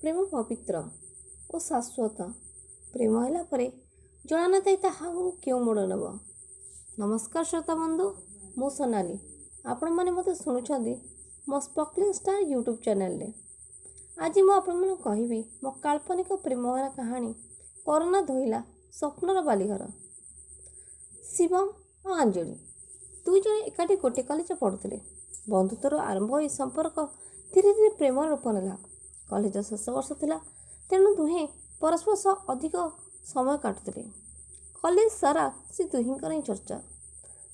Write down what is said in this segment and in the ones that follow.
ପ୍ରେମ ପବିତ୍ର ଓ ଶାଶ୍ୱତ। ପ୍ରେମ ହେଲା ପରେ ଜଣା ନଥାଏ ତାହାକୁ କେଉଁ ମୋଡ଼ ନେବ। ନମସ୍କାର ଶ୍ରୋତା ବନ୍ଧୁ, ମୁଁ ସୋନାଲି। ଆପଣମାନେ ମୋତେ ଶୁଣୁଛନ୍ତି ମୋ ସ୍ପର୍କଲିଂ ଷ୍ଟାର ୟୁଟ୍ୟୁବ୍ ଚ୍ୟାନେଲରେ। ଆଜି ମୁଁ ଆପଣମାନଙ୍କୁ କହିବି ମୋ କାଳ୍ପନିକ ପ୍ରେମଭରା କାହାଣୀ, କରୋନା ଧୋଇଲା ସ୍ୱପ୍ନର ବାଲିଘର। ଶିବମ ଓ ଅଞ୍ଜଳି ଦୁଇ ଜଣ ଏକାଠି ଗୋଟେ କଲେଜରେ ପଢ଼ୁଥିଲେ। ବନ୍ଧୁତ୍ୱରୁ ଆରମ୍ଭ ହୋଇ ସମ୍ପର୍କ ଧୀରେ ଧୀରେ ପ୍ରେମର ରୂପ ନେଲା। କଲେଜର ଶେଷ ବର୍ଷ ଥିଲା, ତେଣୁ ଦୁହେଁ ପରସ୍ପର ସହ ଅଧିକ ସମୟ କାଟୁଥିଲେ। କଲେଜ ସାରା ସେ ଦୁହିଁଙ୍କର ହିଁ ଚର୍ଚ୍ଚା।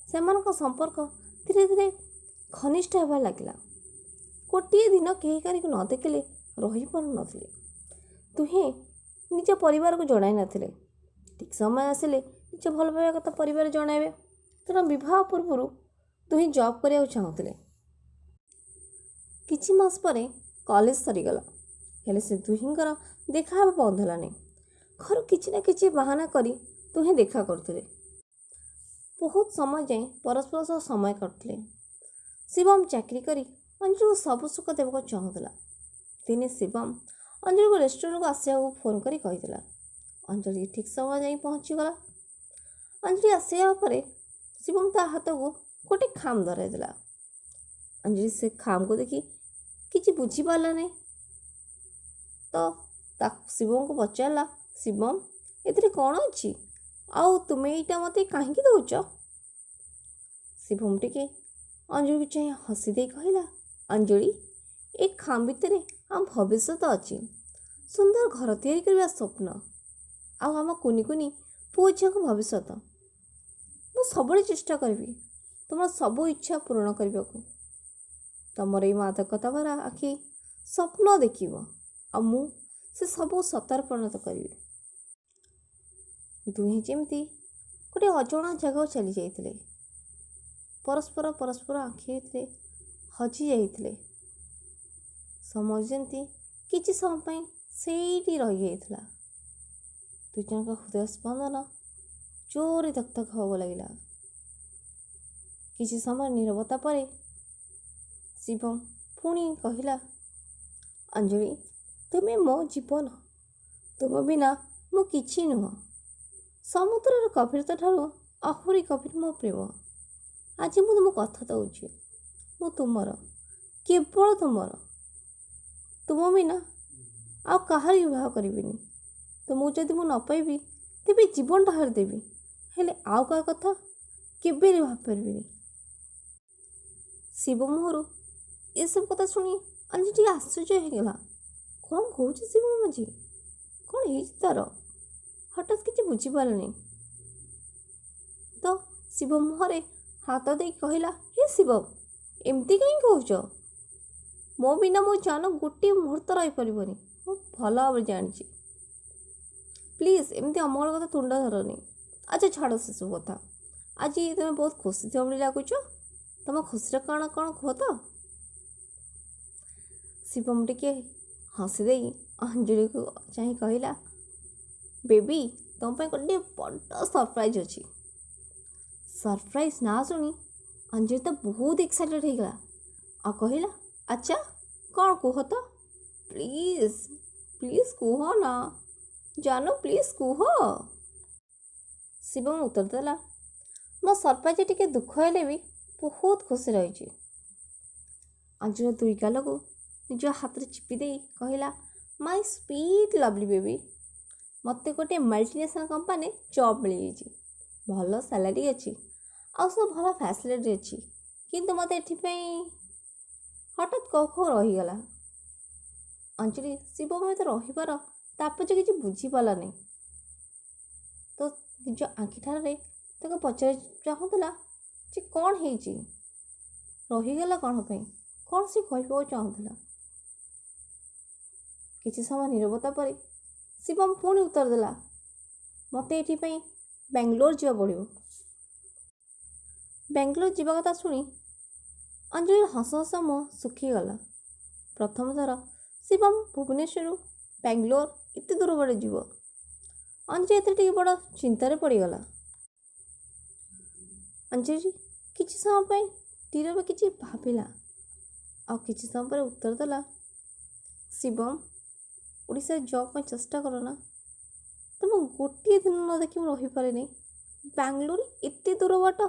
ସେମାନଙ୍କ ସମ୍ପର୍କ ଧୀରେ ଧୀରେ ଘନିଷ୍ଠ ହେବାରେ ଲାଗିଲା। ଗୋଟିଏ ଦିନ କେହି କାହାରିକୁ ନ ଦେଖିଲେ ରହିପାରୁନଥିଲେ। ଦୁହେଁ ନିଜ ପରିବାରକୁ ଜଣାଇ ନଥିଲେ। ଠିକ୍ ସମୟ ଆସିଲେ ନିଜ ଭଲ ପାଇବା କଥା ପରିବାର ଜଣାଇବେ। ତେଣୁ ବିବାହ ପୂର୍ବରୁ ଦୁହେଁ ଜବ୍ କରିବାକୁ ଚାହୁଁଥିଲେ। କିଛି ମାସ ପରେ କଲେଜ ସରିଗଲା, ହେଲେ ସେ ଦୁହିଁଙ୍କର ଦେଖା ହେବା ବନ୍ଦ ହେଲାନି। ଘରୁ କିଛି ନା କିଛି ବାହାନା କରି ଦୁହେଁ ଦେଖା କରୁଥିଲେ। ବହୁତ ସମୟ ଯାଏଁ ପରସ୍ପର ସହ ସମୟ କାଟୁଥିଲେ। ଶିବମ ଚାକିରି କରି ଅଞ୍ଜଳିକୁ ସବୁ ସୁଖ ଦେବାକୁ ଚାହୁଁଥିଲା। ଦିନେ ଶିବମ ଅଞ୍ଜଳିକୁ ରେଷ୍ଟୁରାଣ୍ଟକୁ ଆସିବାକୁ ଫୋନ୍ କରି କହିଥିଲା। ଅଞ୍ଜଳି ଠିକ୍ ସମୟ ଯାଇ ପହଞ୍ଚିଗଲା। ଅଞ୍ଜଳି ଆସିବା ପରେ ଶିବମ ତା ହାତକୁ ଗୋଟେ ଖାମ ଧରାଇଦେଲା। ଅଞ୍ଜଳି ସେ ଖାମକୁ ଦେଖି କିଛି ବୁଝିପାରିଲା ନାହିଁ, ତ ତାକୁ ଶିବମକୁ ପଚାରିଲା, "ଶିବମ, ଏଥିରେ କ'ଣ ଅଛି ଆଉ ତୁମେ ଏଇଟା ମୋତେ କାହିଁକି ଦେଉଛ?" ଶିବମ ଟିକେ ଅଞ୍ଜଳିକୁ ଚାହିଁ ହସି ଦେଇ କହିଲା, "ଅଞ୍ଜଳି, ଏ ଖାମ ଭିତରେ ଆମ ଭବିଷ୍ୟତ ଅଛି। ସୁନ୍ଦର ଘର ତିଆରି କରିବା ସ୍ୱପ୍ନ ଆଉ ଆମ କୁନି କୁନି ପୁଅ ଝିଅଙ୍କ ଭବିଷ୍ୟତ। ମୁଁ ସବୁବେଳେ ଚେଷ୍ଟା କରିବି ତୁମର ସବୁ ଇଚ୍ଛା ପୂରଣ କରିବାକୁ। ତମର ଏଇ ମାଦକତା ଭରା ଆଖି ସ୍ୱପ୍ନ ଦେଖିବ ଆଉ ମୁଁ ସେ ସବୁ ସତରେ ପରିଣତ କରିବି।" ଦୁହେଁ ଯେମିତି ଗୋଟେ ଅଜଣା ଜାଗାକୁ ଚାଲି ଯାଇଥିଲେ। ପରସ୍ପର ପରସ୍ପର ଆଖି ଭିତରେ ହଜି ଯାଇଥିଲେ। ସମୟ ଯେମିତି କିଛି ସମୟ ପାଇଁ ସେଇଠି ରହିଯାଇଥିଲା। ଦୁଇ ଜଣଙ୍କ ହୃଦୟ ସ୍ପନ୍ଦନ ଜୋରରେ ଧକ୍ ଧକ୍ ହେବାକୁ ଲାଗିଲା। କିଛି ସମୟ ନିରବତା ପରେ ଶିବମ ପୁଣି କହିଲା, "ଅଞ୍ଜଳି, ତୁମେ ମୋ ଜୀବନ। ତୁମ ବିନା ମୁଁ କିଛି ନୁହଁ। ସମୁଦ୍ରର ଗଭୀରତା ଠାରୁ ଆହୁରି ଗଭୀର ମୋ ପ୍ରେମ। ଆଜି ମୁଁ ତୁମକୁ କଥା ଦେଉଛି, ମୁଁ ତୁମର, କେବଳ ତୁମର। ତୁମ ବିନା ଆଉ କାହାରି ବିବାହ କରିବିନି। ତୁମକୁ ଯଦି ମୁଁ ନ ପାଇବି, ତେବେ ଜୀବନଟା ହାରିଦେବି, ହେଲେ ଆଉ କାହା କଥା କେବେ ବି ଭାବିପାରିବିନି।" ଶିବ ମୁହଁରୁ ଏସବୁ କଥା ଶୁଣି ଅଞ୍ଜଳି ଟିକେ ଆଶ୍ଚର୍ଯ୍ୟ ହେଇଗଲା। କ'ଣ କହୁଛି ଶିବ ମାଝି? କ'ଣ ହେଇଛି ତାର ହଠାତ୍? କିଛି ବୁଝିପାରିଲାନି। ତ ଶିବ ମୁହଁରେ ହାତ ଦେଇ କହିଲା, "ହେ ଶିବ, ଏମିତି କାହିଁ କହୁଛ? ମୋ ବିନା ମୋ ଜାନ ଗୋଟିଏ ମୁହୂର୍ତ୍ତ ରହିପାରିବନି, ମୁଁ ଭଲ ଭାବରେ ଜାଣିଛି। ପ୍ଲିଜ୍, ଏମିତି ଅମଙ୍ଗଳ କଥା ତୁଣ୍ଡ ଧରନି। ଆଚ୍ଛା, ଛାଡ଼ ସେସବୁ କଥା। ଆଜି ତୁମେ ବହୁତ ଖୁସି ଥିବ ଭଳି ଲାଗୁଛ। ତୁମ ଖୁସିର କାରଣ କ'ଣ କୁହ ତ?" ଶିବମ ଟିକେ ହସି ଦେଇ ଅଞ୍ଜଳିକୁ ଚାହିଁ କହିଲା, "ବେବି, ତୁମ ପାଇଁ ଗୋଟେ ବଡ଼ ସରପ୍ରାଇଜ୍ ଅଛି।" ସରପ୍ରାଇଜ୍ ନାଁ ଶୁଣି ଅଞ୍ଜଳି ତ ବହୁତ ଏକ୍ସାଇଟେଡ଼ ହେଇଗଲା ଆଉ କହିଲା, "ଆଚ୍ଛା, କ'ଣ କୁହ ତ? ପ୍ଲିଜ୍, ପ୍ଲିଜ୍ କୁହ ନା ଜାନୁ, ପ୍ଲିଜ୍ କୁହ।" ଶିବମ ଉତ୍ତର ଦେଲା, "ମୋ ସରପ୍ରାଇଜ୍ ଟିକେ ଦୁଃଖ ହେଲେ ବି ବହୁତ ଖୁସି ରହିଛି।" ଅଞ୍ଜଳିର ଦୁଇ ଗାଲକୁ ନିଜ ହାତରେ ଚିପି ଦେଇ କହିଲା, "ମାଇ ସ୍ୱିଟ୍ ଲଭଲି ବେବି, ମୋତେ ଗୋଟିଏ ମଲ୍ଟିନେସନାଲ୍ କମ୍ପାନୀରେ ଜବ୍ ମିଳିଯାଇଛି। ଭଲ ସାଲାରୀ ଅଛି ଆଉ ସବୁ ଭଲ ଫ୍ୟାସିଲିଟି ଅଛି। କିନ୍ତୁ ମୋତେ ଏଥିପାଇଁ" ହଠାତ୍ କହୁ କହୁ ରହିଗଲା। ଅଞ୍ଜଳି ଶିବମ ଭିତରେ ରହିବାର ତାତ୍ପର୍ଯ୍ୟ କିଛି ବୁଝିପାରିଲାନି, ତ ନିଜ ଆଖି ଠାରରେ ତାକୁ ପଚାରି ଚାହୁଁଥିଲା ଯେ କ'ଣ ହେଇଛି, ରହିଗଲା କ'ଣ ପାଇଁ, କ'ଣ ସେ କହିବାକୁ ଚାହୁଁଥିଲା। କିଛି ସମୟ ନିରବତା ପରେ ଶିବମ ପୁଣି ଉତ୍ତର ଦେଲା, "ମୋତେ ଏଥିପାଇଁ ବାଙ୍ଗାଲୋର ଯିବାକୁ ପଡ଼ିବ।" ବାଙ୍ଗାଲୋର ଯିବା କଥା ଶୁଣି ଅଞ୍ଜଳିର ହସ ହସ ମୁହଁ ଶୁଖିଗଲା। ପ୍ରଥମ ଥର ଶିବମ ଭୁବନେଶ୍ୱରରୁ ବାଙ୍ଗାଲୋର ଏତେ ଦୂର ବାଟ ଯିବ। ଅଞ୍ଜଳି ଏଥିରେ ଟିକେ ବଡ଼ ଚିନ୍ତାରେ ପଡ଼ିଗଲା। ଅଞ୍ଜଳି କିଛି ସମୟ ପାଇଁ ନୀରବରେ କିଛି ଭାବିଲା ଆଉ କିଛି ସମୟ ପରେ ଉତ୍ତର ଦେଲା, "ଶିବମ, ଓଡ଼ିଶାରେ ଜବ୍ ପାଇଁ ଚେଷ୍ଟା କର ନା। ତୁମ ଗୋଟିଏ ଦିନ ନ ଦେଖି ମୁଁ ରହିପାରେନି। ବାଙ୍ଗଲୋର ଏତେ ଦୂର ବାଟ,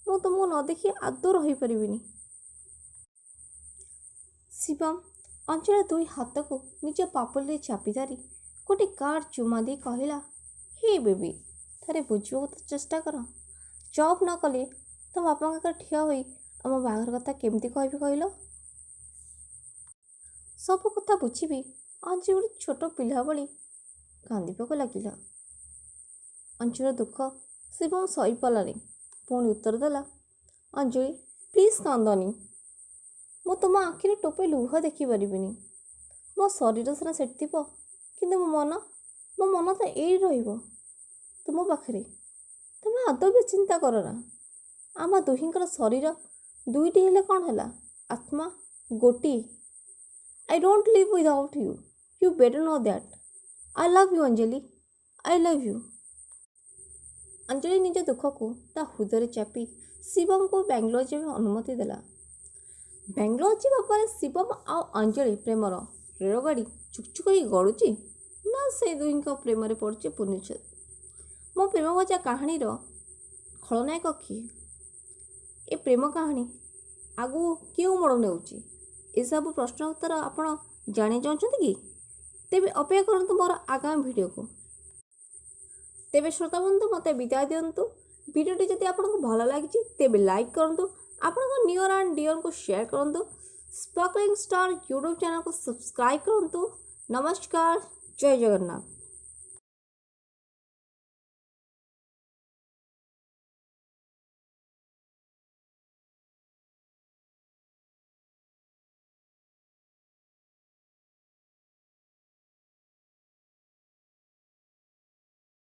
ମୁଁ ତୁମକୁ ନ ଦେଖି ଆଦୌ ରହିପାରିବିନି। ଶିବମ ଅଞ୍ଜଳିର ଦୁଇ ହାତକୁ ନିଜ ପାପୁଲିରେ ଚାପି ଧରି ଗୋଟିଏ ଗାଢ଼ ଚୁମା ଦେଇ କହିଲା, "ହେ ବେବି, ଥରେ ବୁଝିବାକୁ ତ ଚେଷ୍ଟା କର। ଜବ୍ ନ କଲେ ତୁମ ବାପାଙ୍କ ଆଗରେ ଠିଆ ହୋଇ ଆମ ବାହାଘର କଥା କେମିତି କହିବି କହିଲ?" ସବୁ କଥା ବୁଝିବି ଅଞ୍ଜଳି ଗୋଟେ ଛୋଟ ପିଲା ଭଳି କାନ୍ଦିବାକୁ ଲାଗିଲା। ଅଞ୍ଜଳିର ଦୁଃଖ ଶିବମ ସହିପାରିଲାନି। ପୁଣି ଉତ୍ତର ଦେଲା, "ଅଞ୍ଜଳି, ପ୍ଲିଜ୍ କାନ୍ଦନି। ମୁଁ ତୁମ ଆଖିରେ ଟୋପେ ଲୁହ ଦେଖିପାରିବିନି। ମୋ ଶରୀର ସିନା ସେଠି ଥିବ, କିନ୍ତୁ ମୋ ମନ ତ ଏଇଠି ରହିବ ତୁମ ପାଖରେ। ତୁମେ ଆଦୌ ବି ଚିନ୍ତା କରନା। ଆମ ଦୁହିଁଙ୍କର ଶରୀର ଦୁଇଟି ହେଲେ କ'ଣ ହେଲା, ଆତ୍ମା ଗୋଟିଏ। I don't leave without you. You better know that. I love you, Anjali. I love you." ଅଞ୍ଜଳି ନିଜ ଦୁଃଖକୁ ତା ହୃଦୟରେ ଚାପି ଶିବମକୁ ବାଙ୍ଗଲୋର ଯିବା ଅନୁମତି ଦେଲା। ବାଙ୍ଗଲୋର ଯିବା ପରେ ଶିବମ ଆଉ ଅଞ୍ଜଳି ପ୍ରେମର ରେଳଗାଡ଼ି ଚୁକ୍ଚୁକ୍ ହୋଇ ଗଡ଼ୁଛି ନା ସେ ଦୁହିଁଙ୍କ ପ୍ରେମରେ ପଡ଼ୁଛି ପୂର୍ଣ୍ଣଚ୍ଛେଦ? ମୋ ପ୍ରେମ ଭଜା କାହାଣୀର ଖଳନାୟକ କିଏ? ଏ ପ୍ରେମ କାହାଣୀ ଆଗକୁ କେଉଁ ମୋଡ଼ ନେଉଛି? ଏସବୁ ପ୍ରଶ୍ନ ଉତ୍ତର ଆପଣ ଜାଣିବାକୁ ଚାହୁଁଛନ୍ତି କି? ତେବେ ଅପେକ୍ଷା କରନ୍ତୁ ମୋର ଆଗାମୀ ଭିଡ଼ିଓକୁ। ତେବେ ଶ୍ରୋତାବନ୍ଧୁ, ମୋତେ ବିଦାୟ ଦିଅନ୍ତୁ। ଭିଡ଼ିଓଟି ଯଦି ଆପଣଙ୍କୁ ଭଲ ଲାଗିଛି, ତେବେ ଲାଇକ୍ କରନ୍ତୁ, ଆପଣଙ୍କ ନିୟର ଆଣ୍ଡ ଡିୟରଙ୍କୁ ସେୟାର କରନ୍ତୁ, ସ୍ପାର୍କଲିଂ ଷ୍ଟାର ୟୁଟ୍ୟୁବ୍ ଚ୍ୟାନେଲକୁ ସବସ୍କ୍ରାଇବ୍ କରନ୍ତୁ। ନମସ୍କାର, ଜୟ ଜଗନ୍ନାଥ।